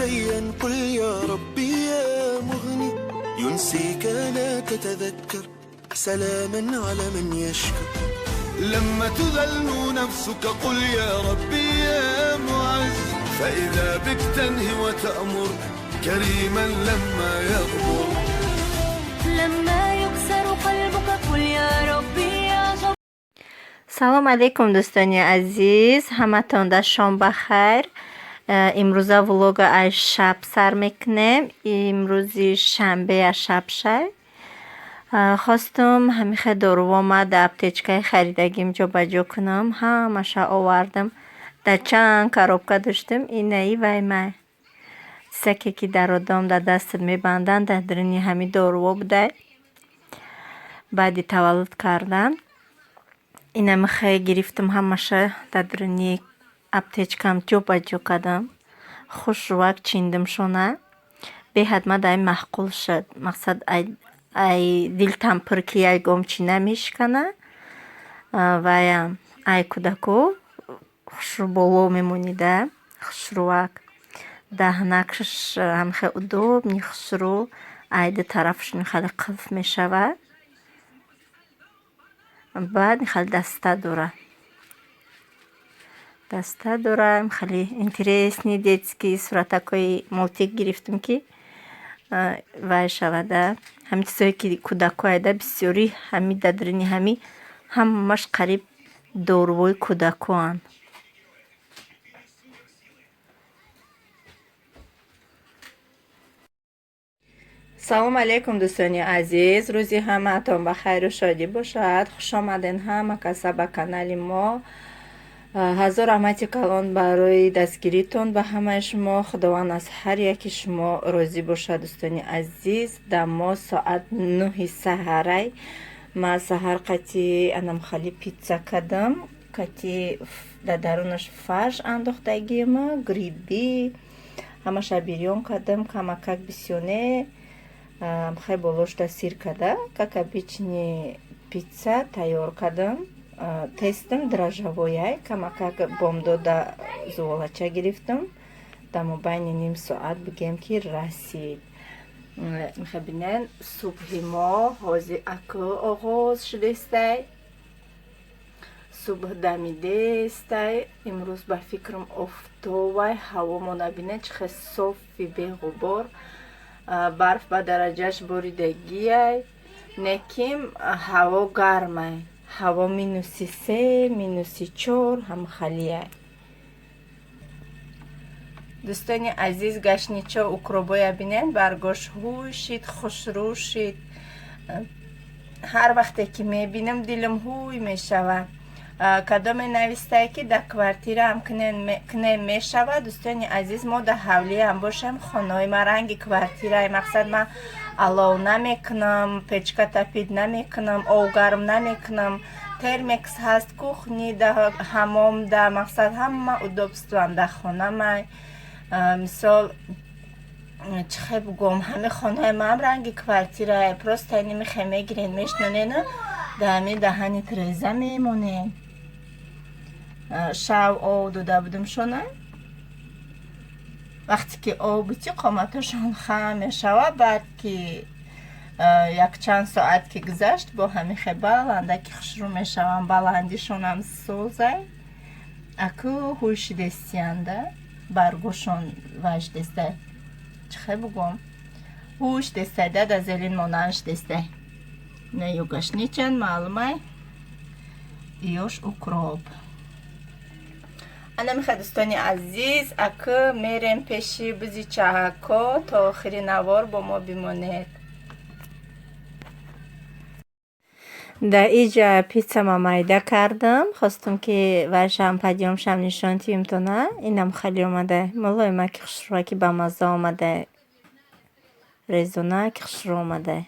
شيئا قل يا ربي يا مغني ينسيك لا تتذكر سلاما على من يشكر. لما تذل نفسك قل يا ربي يا معز، فإذا بك تنهي وتأمر كريما لما يغمر. لما يكسر قلبك قل يا ربي يا جبار. Салом алейкум, дӯстони азиз, ҳаматонда шом ба хайр. Имрӯза влога аз шаб сар мекунем. Имрӯзи шанбея шаб шай. Хостум ҳамихе дорувома дар аптечкаи харидагим ҷобаҷо кунам. Ҳамаша овардам. Дар чанд коробка доштам. Инаи вай май. Чизаке ки дар одам дар дастат мебанданд, дар даруни ҳами доруво будай. Баъди таваллуд кардан. Инамихе гирифтам, ҳамаша дар даруни аптечкам ҷобаҷо кардам. Хушрӯвак чиндимшона. Беҳад ма дар ин маъқул шуд. Мақсад, ай дилтам пур, ки ягон чӣ намешикана. Ваям ай кӯдако хушрӯ боло мемонӣ да, хушрӯвак. Даҳнакаш ҳамихе удобный, хушрӯ, ай ду тарафаш хеле қулф мешавад. Баъд хеле даста дора. Даста дора, хеле интересный детский суратакҳои мультик гирифтам, ки вай шавада. Ҳамин чизое ки кӯдакҳояда бисёрӣ, ҳами дар даруни ҳами ҳамаш қариб дорувои кӯдакоанд. Салом алейкум, дӯстони азиз, рӯзи ҳамаатон ба хайру шодӣ бошад. Хушомаден ҳама каса ба канали мо. Ҳазор раҳмати калон барои дастгиритон ба ҳамаи шумо. Худованд аз ҳар яки шумо розӣ бошад, дӯстони азиз. Дар мо соат 9-и саҳарай. Ма саҳар қати анамхали питса кардам. Қати дар дарунаш фарш андохтагима, гриби, ҳамаша бирён кардам, камакак бисёне. Хай болошта сир карда, как обычный пицца тайёр кардам. Тестам дрожжевой, камакак бомдода зуволача гирифтам. Дар мобайни ним соат бигем, ки расид. Михай бинен, субҳи мо ҳозир акӯ оғоз шудестай. Субҳ дамидестай. Имрӯз ба фикрам офтобай, ҳаво набинед, чӣ хел софи, беғубор. Барф ба дараҷаш боридагиай, неким ҳаво гармай. Ҳаво -3, -4 ҳамхалиай. Дӯстони азиз, гашничо, укробоя бинед, баргош ҳуй шид, хушрӯ шид. Ҳар вақте ки мебинам, дилам ҳуй мешавад. Кадоме навистае, ки дар квартираам кунем мешавад. Дӯстони азиз, мо дар ҳавлиам бошем, хонаҳои ма ранги квартираи. Мақсад, ман алов намекунам, печка топить намекунам, ов гарм намекунам. Термекс ҳаст кухни да, ҳамом да, мақсад, ҳама удобствоам дар хонамай. Мисол, чӣ хел бигӯям, ҳами хонаи маам ранги квартирае. Просто ини михе мегирен, мешнонену дар ҳами даҳани тиреза мемонем. Шав ов дода будем шона. Вақте ки ов бити, қоматашон хам мешавад. Баъд ки якчанд соат ки гузашт, бо ҳамихе баландаки хушрӯ мешаванд, баландишонам созай. Аку ҳуй шидестиянда, баргошон вай шидестай. Чӣ хел бигӯям? Ҳуй шидестай да, да зелин монанд шидестай. Ина югашничан маълумай. Ёш укроп. Ана михай, дӯстони азиз, акӯ мерем пеши бузи чаҳако. То охири навор бо мо бимонед. Дар иҷа питсама майда кардам. Хостум, ки вайшам падиёмшам нишон тиюмтона. Инам хеле омада. Мулоимаки, хушрӯаки, бамазза омада. Резонаки хушрӯ омада.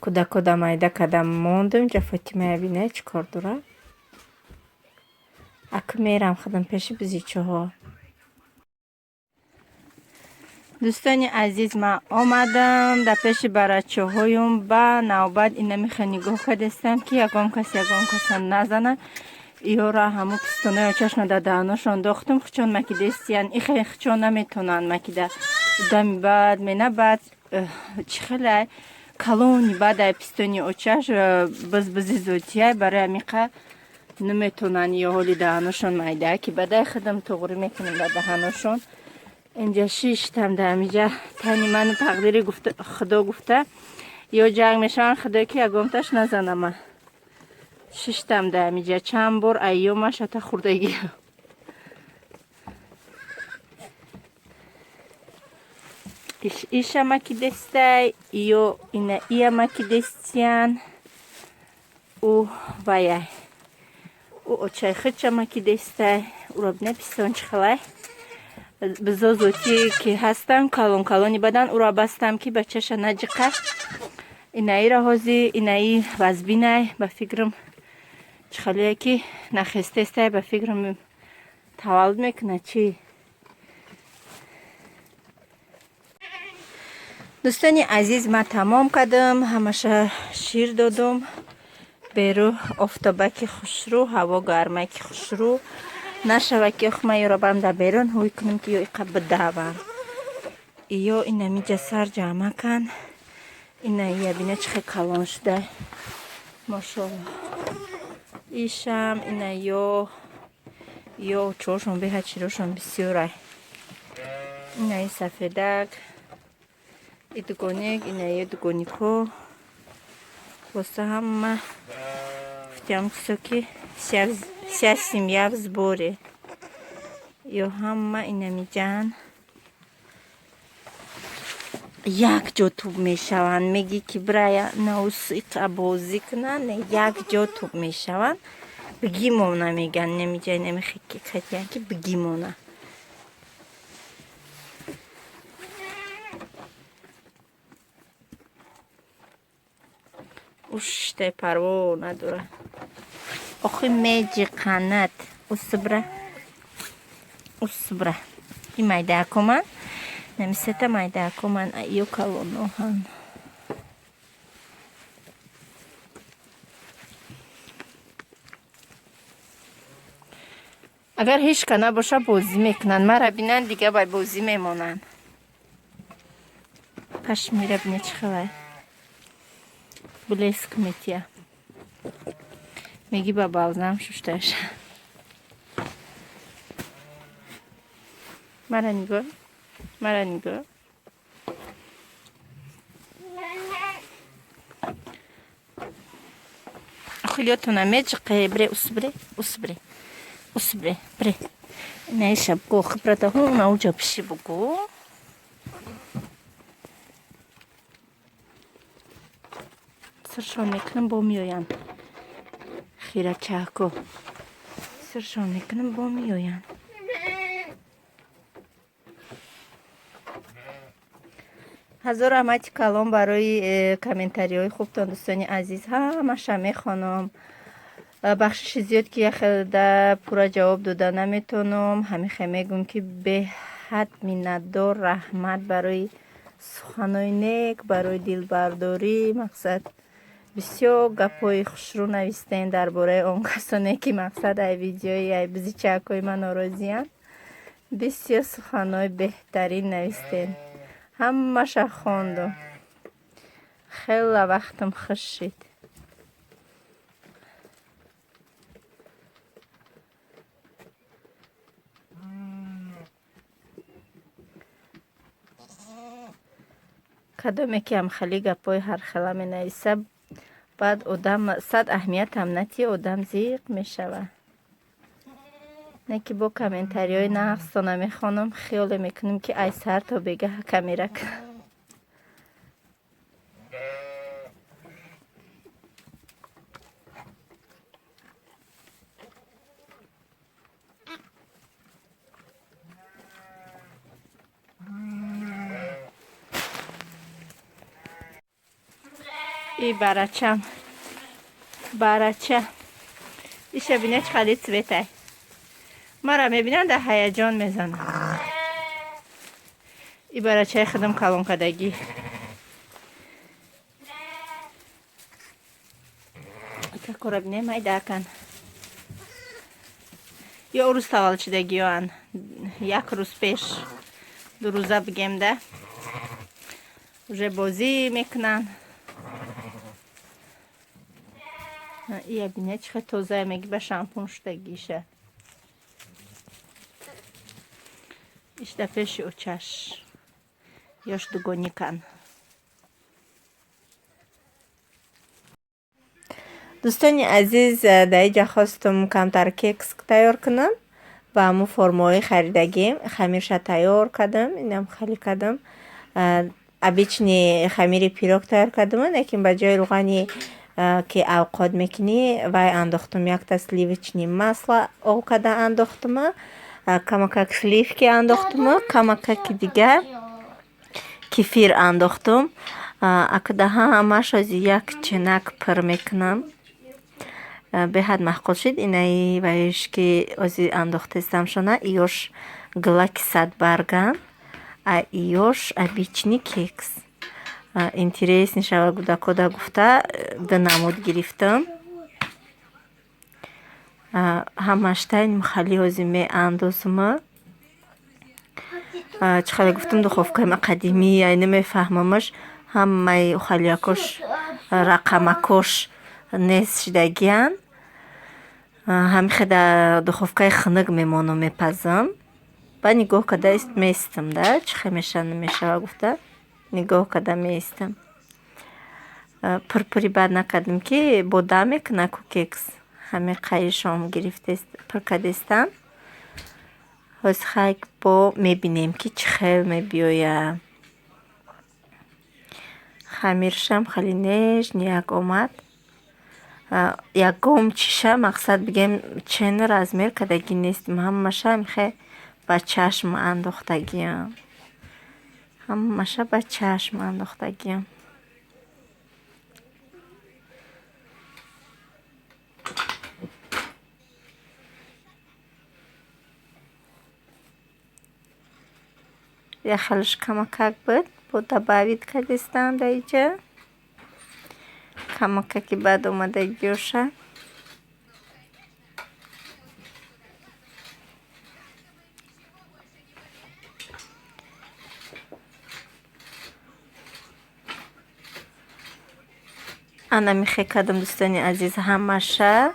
Кӯдако да майда кардам, мондум. Ҷа Фотимая бинед, чӣ кор дорад. Акӯ мерам худам пеши бузичаҳо. Дӯстони азиз, ман омадам дар пеши барачаҳоюм. Ба навбат ина михе нигоҳ кардестам, ки ягон кас ягон каса назана. Иёра ҳаму пистонаё чашма дар даҳаношон дохтум, хучон макидестиян. Ихе хучон наметонанд макида. Дами баъд мена баъд чӣ хелай калони баъд ай пистони очаш бизбизи зотияй, барои амиқа наметонанд ё ҳоли даҳаношон майда ки бадай худам туғрӣ мекунем ба даҳаношон. Инҷа шиштам дар амиҷа тани ману тақдири худо гуфта ё ҷанг мешаванд, худое ки ягонташ назанама. Шиштам дар амиҷа чанд бор айёмаш ата хурдагӣ. Иша макидестай, ё ина ия макидестиян, ӯ ваяй. Ӯ очай хича макидестай, ӯро бина писон чӣ хелай. Бизо зотӣ ки ҳастам, калон калони бадан, ӯро бастам ки бачаша наҷиқа. Инаира ҳози инаи вазбинай, ба фикрам чӣ хеле ки нахестестай, ба фикрам таваллуд мекунад чӣ. Дӯстони азиз, ман тамом кардам, ҳамаша шир додум. Беру офтобаки хушрӯ, ҳаво гармаки хушрӯ. Нашава ки ох ман ёро барам дар берун ҳуй кунам ки ё иқа бидавам. Ё инамиҷа сар ҷамъа кан. Ина ия бина чӣ хел калон шуда. Мошоалло. Ишам ина ё чошон беҳад широшон бисёрай. Инаи сафедак. И дугоник, инаи дугонико. Хулоса ҳама гуфтиам чизо ки вся семья в сборе. Ё ҳама инамиҷан як ҷо туб мешаванд. Мегӣ ки брая наусиқа бозӣ кунанд, як ҷо туб мешаванд. Бигимона меган, намиҷа намихи катиян ки бигимона. Уштай парво надора. Охи меҷиқанад. Усбра. Усбра. И майдаакоман. Намисета майдаакоман. Ё калоноҳан. Агар ҳеҷ ка набоша бозӣ мекунанд. Мара бинанд дига бай бозӣ мемонанд. Пашмира бине чӣ хелай. Блеск метия. Меги ба балзам шушташ. Мара нигоҳ. Мара нигоҳ. Хилётона меҷиқе бре усбре усбре усбре бре. Инаиша буго хибрата ҳуна уҷа пиши буго. Сиршон мекунам бо меоянд. Хирачако. Сиршон мекунам бо меоянд. Ҳазор раҳмати калом барои комментариҳои хубтон дӯстони азиз. Ҳамаша мехонам. Бахшиши зиёд ки яхелда пурра ҷавоб дода наметонам. Ҳамихе мегӯм ки беҳад миннатдор, раҳмат барои суханои нек, барои дилбардорӣ. Мақсад бисёр гапҳои хушрӯ навистен дар бораи он касоне ки мақсад ай видеои ай бизичакҳои ман норозиянд. Бисёр суханҳои беҳтарин навистен. Ҳамаша хондум. Хела вақтам хуш шид. Кадоме ки ҳамхели гапҳои ҳархела менависа, баъд одам сад аҳамиятам натия, одам зиқ мешавад. Не ки бо комментариҳои нағзтона мехонам, хиёле мекунем ки ай сар то бегаҳ камера кунам. И барачам. Барача. Иша бине чӣ қадри цветай. Мара мебинанд дар ҳаяҷон мезанам. И барачаи худам калон кардагӣ. Какора бине майдакан. Ё рӯз таваллуд шудагиёан, як рӯз пеш, 2 рӯза бигем да, уже бозӣ мекунанд. Ия бине, чӣ хел тозая, меги ба шампун шудагиша. Ишда пеши очаш ёш дугоникан. Дӯстони азиз, дар иҷа хостум камтар кекс тайёр кунам ба ҳамун формаҳои харидагим. Хамирша тайёр кардам, инам хали кардам. Обычный хамири пирог тайёр кардам, лекин ба ҷои рӯғани, ки авқот мекунӣ, вай андохтум, якта сливочный масло об карда андохтума, камакак сливки андохтума, камакаки дигар кефир андохтум. Акда ҳамаш ози як чинак пур мекунам. Беҳад маъқул шуд. Инаи ваиш, ки ози андохтестам шона, иёш гилаки садбарган, а иёш обычный кекс. Интересный шава кӯдакода гуфта, ду намуд гирифтам. Ҳамашта хали ҳози меандозма. Чӣ хеле гуфтам, духовкаи ма қадимӣ, ай намефаҳмамаш, ҳамаи халиякош, рақамакош нест шудагиян. Ҳамин хел дар духовкаи хунук мемонам, мепазам. Баъд нигоҳ карда меистам да, чӣ хел мешава, намешава гуфта нигоҳ карда меистам. Пурпури бад накардем, ки бодам мекунад ку кекс. Ҳамин қайишом гирифтест, пур кардестам. Ҳоз хайк бо мебинем, ки чӣ хел мебиёяд. Хамиршам хеле нежный як омад. Ягон чиша, мақсад бигем, чен размер кардагӣ нестим, ҳамаша ҳамихел ба чашм андохтагиам. Ҳамаша ба чашм андохтагиам. Як хелаш камакак буд, бо добавить кардистам дар иҷа. Камакаки баъд омадагиёша. Ана михе кардам, дӯстони азиз, ҳамаша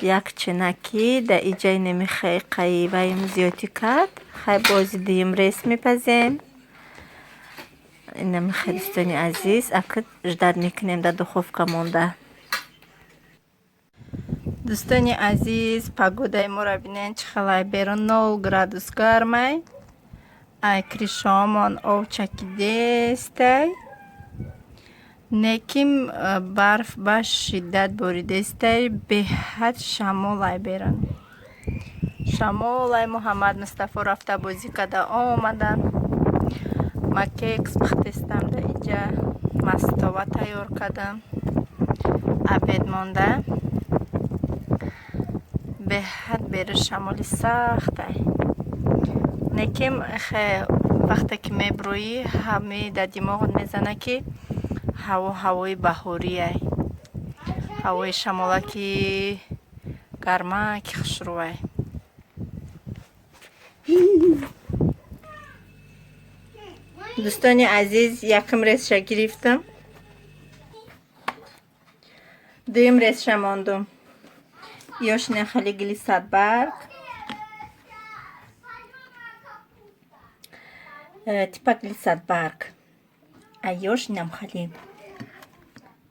як чинакӣ. Дар иҷаи намихе қаиваим зиёдӣ кард. Хай, бози дуюм рес мепазем. Инамихе, дӯстони азиз, ака ждать мекунем, дар духовка монда. Дӯстони азиз, погодаи моро бинед, чӣ хелай. Берун 0 градус гармай. Ай крышаомон об чакидестай. Неким барф ба шиддат боридестай, беҳад шамолай берун. Шамолай. Муҳаммад Мустафо рафта бозӣ карда омаданд. Ма кекс пухтестам дар иҷа, мастова тайёр кардам. Обед монда. Беҳад берун шамоли сахтай. Неким хе вақте ки мебурӯӣ, ҳами дар димоғат мезана, ки ҳаво ҳавои баҳориай. Ҳавои шамолаки гармаки хушрӯай. Дӯстони азиз, якум ресша гирифтам. Дуюм ресша мондум. Ёш хеле гили садбарг. Типа гили садбарг. А ёш инам хали.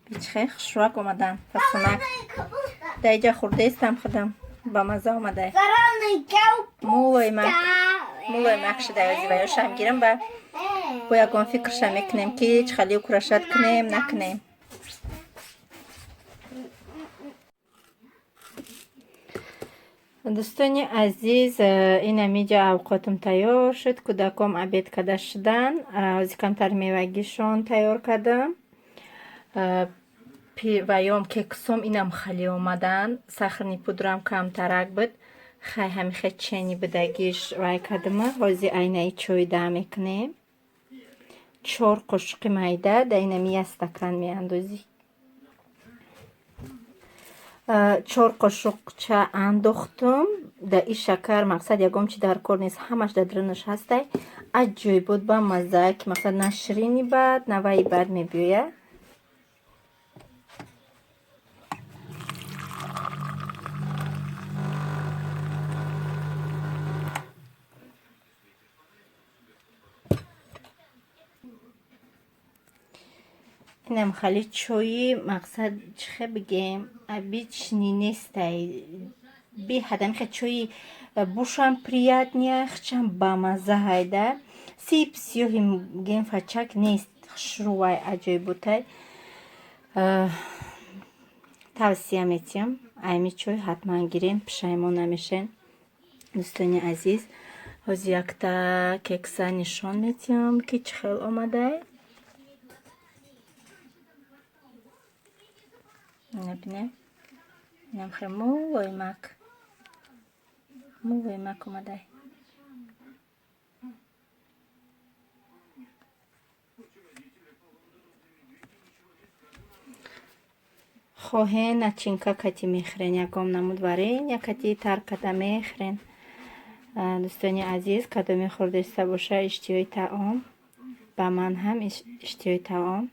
Бичихе хушрӯак омадан, фасонак. Дар иҷа хурдестам худам. Ба маза омадай. Мулоимак. Мулоимак шудай ози ва ёшам гирам, ба бо ягон фикрша мекунем, ки чӣ хали украшать кунем, накунем. Дӯстони азиз, инамиҷа авқотам тайёр шуд. Кӯдаком обед карда шуданд. Ози камтар мевагишон тайёр кардам. Ваём кексом инам хали омаданд. Сахарный пудрам камтарак буд. Хай, ҳамихе чени будагиш вай кардама. Ҳози айнаи чой да мекунем. 4 қошуқи майда дар инами як стакан меандозӣ. 4 қошуқча андохтум. Да и шакар мақсад ягон чи дар кор нест, ҳамаш дар дарунаш ҳастай. Аҷоибот ба мазза, ки мақсад на ширини бад, на ваи бад мебиёяд. Инам хали чои мақсад чихе бигем, обычный нестай. Беҳад ҳамихе чои бушам приятный, хичам бамазза ҳайда. Сип сиёҳи бигем фачак нест, хушрӯвай, аҷоиботай. Тавсия метиҳам, ами чой ҳатман гирен, пушаймон намешен. Дӯстони азиз, ҳозир якта кекса нишон метиҳам, ки чӣ хел омадай. Бинем, инам хел мулоимак, мулоимак омадай. Хоҳен начинка кати мехӯрен, ягон намуд варенья кати тар када мехӯрен. Дӯстони азиз, кадоме хӯрдаиста боша иштиҳои таом, ба ман ҳам иштиҳои таом.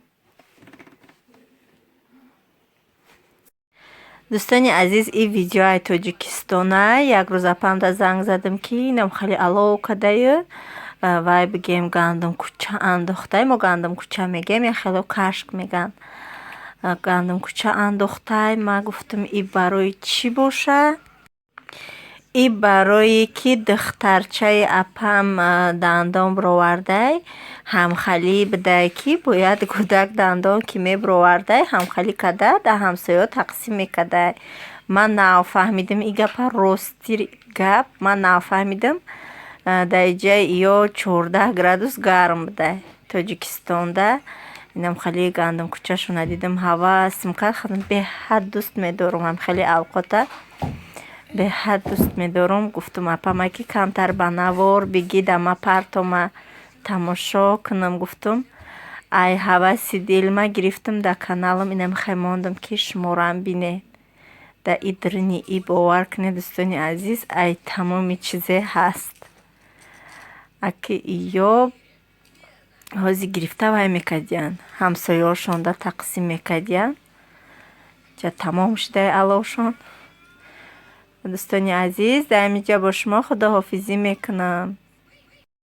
Дӯстони азиз, ин видеои Тоҷикистона. Як рӯз апамда занг задам, ки инам хеле алов кадаю, вай бигем гандум кӯча андохтай. Мо гандум кӯча мегем, як хело кашк меган. Гандум кӯча андохтай. Ма гуфтам, и барои чӣ боша? И барое ки духтарчаи апам дандон бировардай, ҳамхалӣ бидай, ки бояд кӯдак дандон ки мебировардай, ҳамхалӣ када дар ҳамсояҳо тақсим мекардай. Ман нафаҳмидим и гапа, рости гап ман нафаҳмидим. Дар иҷаи ё 14 градус гарм будай Тоҷикистонда. Инам хеле гандум кӯчашона дидим, ҳавасм кард. Беҳад дӯст медорам ҳамхели авқота, беҳад дӯст медорам. Гуфтум апама, ки камтар ба навор бигӣ, да ма партома тамошо кунам, гуфтум. Ай ҳаваси дилма гирифтум, дар каналам инам хел мондам, ки шуморам бинед. Да и даруни и, бовар кунед, дӯстони азиз, ай тамоми чизе ҳаст. Аки ё ҳозир гирифта вай мекардиянд, ҳамсояҳошонда тақсим мекардиянд. Ҷа тамом шудай аловшон. Дӯстони азиз, дар ҳамин ҷо бо шумо худоҳофизӣ мекунам.